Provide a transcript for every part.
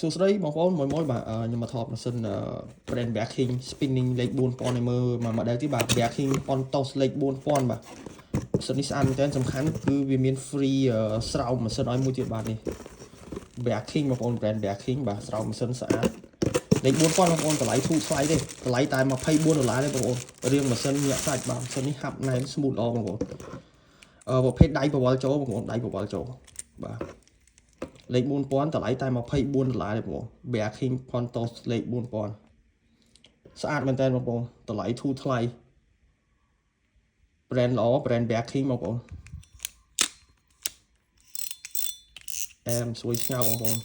សួស្តីបងប្អូនមួយមួយបាទខ្ញុំមកថតម៉ាស៊ីន brand Bearking spinning លេខ4000ឲ្យមើលមួយ model ទៀតបាទ Bearking Pontos លេខ4000បាទម៉ាស៊ីននេះស្អាតមែនទែនសំខាន់គឺវាមាន free ស្រោមម៉ាស៊ីនឲ្យមួយទៀតបាទនេះ Bearking បងប្អូន brand Bearking បាទស្រោមម៉ាស៊ីនស្អាតលេខ4000បងប្អូនតម្លៃធូរថ្លៃទេតម្លៃតែ24ដុល្លារទេបងប្អូនរៀងម៉ាស៊ីនញាក់សាច់បាទម៉ាស៊ីននេះហាប់ណែន smooth ល្អបងប្អូនអឺប្រភេទដៃបង្វិលចូលបងប្អូនដៃបង្វិលចូលបាទលេខ4000តម្លៃតែ24ដុល្លារទេបងប្អូន Bearking Pontos លេខ4000ស្អាតមែនតើបងប្អូនតម្លៃធូរថ្លៃ brand ល្អ brand Bearking បងប្អូនអែមស្រួយស្ងោបងប្អូន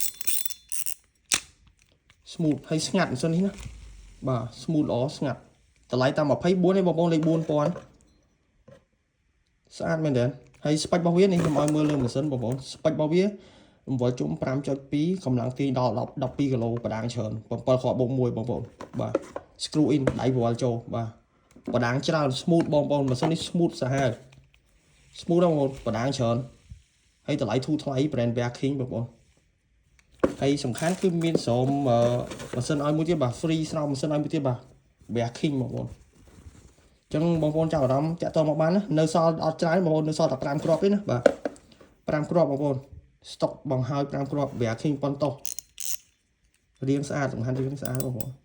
smooth ហើយស្ងាត់ម៉ាស៊ីននេះណាបាទ smooth ល្អស្ងាត់តម្លៃតាម24ទេបងប្អូនលេខ4000ស្អាតមែនតើហើយ spec របស់វានេះខ្ញុំឲ្យមើលលើម៉ាស៊ីនបងប្អូន spec របស់វារង្វិលជុំ5.2កម្លាំងទាញដល់10 12គីឡូបដាងច្រើន7គ្រាប់បូក1បងប្អូនបាទ screw in ដៃបង្វិលចូលបាទបដាងច្រើន smooth បងប្អូនម៉ាស៊ីននេះ smooth សាហាវ smooth ណាស់បងប្អូនបដាងច្រើនហើយតម្លៃធូរថ្លៃ brand Bearking បងប្អូនហើយសំខាន់គឺមានស្រោមម៉ាស៊ីនឲ្យមួយទៀតបាទ free ស្រោមម៉ាស៊ីនឲ្យមួយទៀតបាទ Bearking បងប្អូនអញ្ចឹងបងប្អូនចាប់អារម្មណ៍តាក់ទងមកបានណានៅសល់អត់ច្រើនបងប្អូននៅសល់តែ5គ្រាប់ទេណាបាទ5គ្រាប់បងប្អូន ស្តុកបង្ហើយ5គ្រាប់ Bearking Pontos រៀងស្អាតសំខាន់ជាងស្អាតបងប្អូន។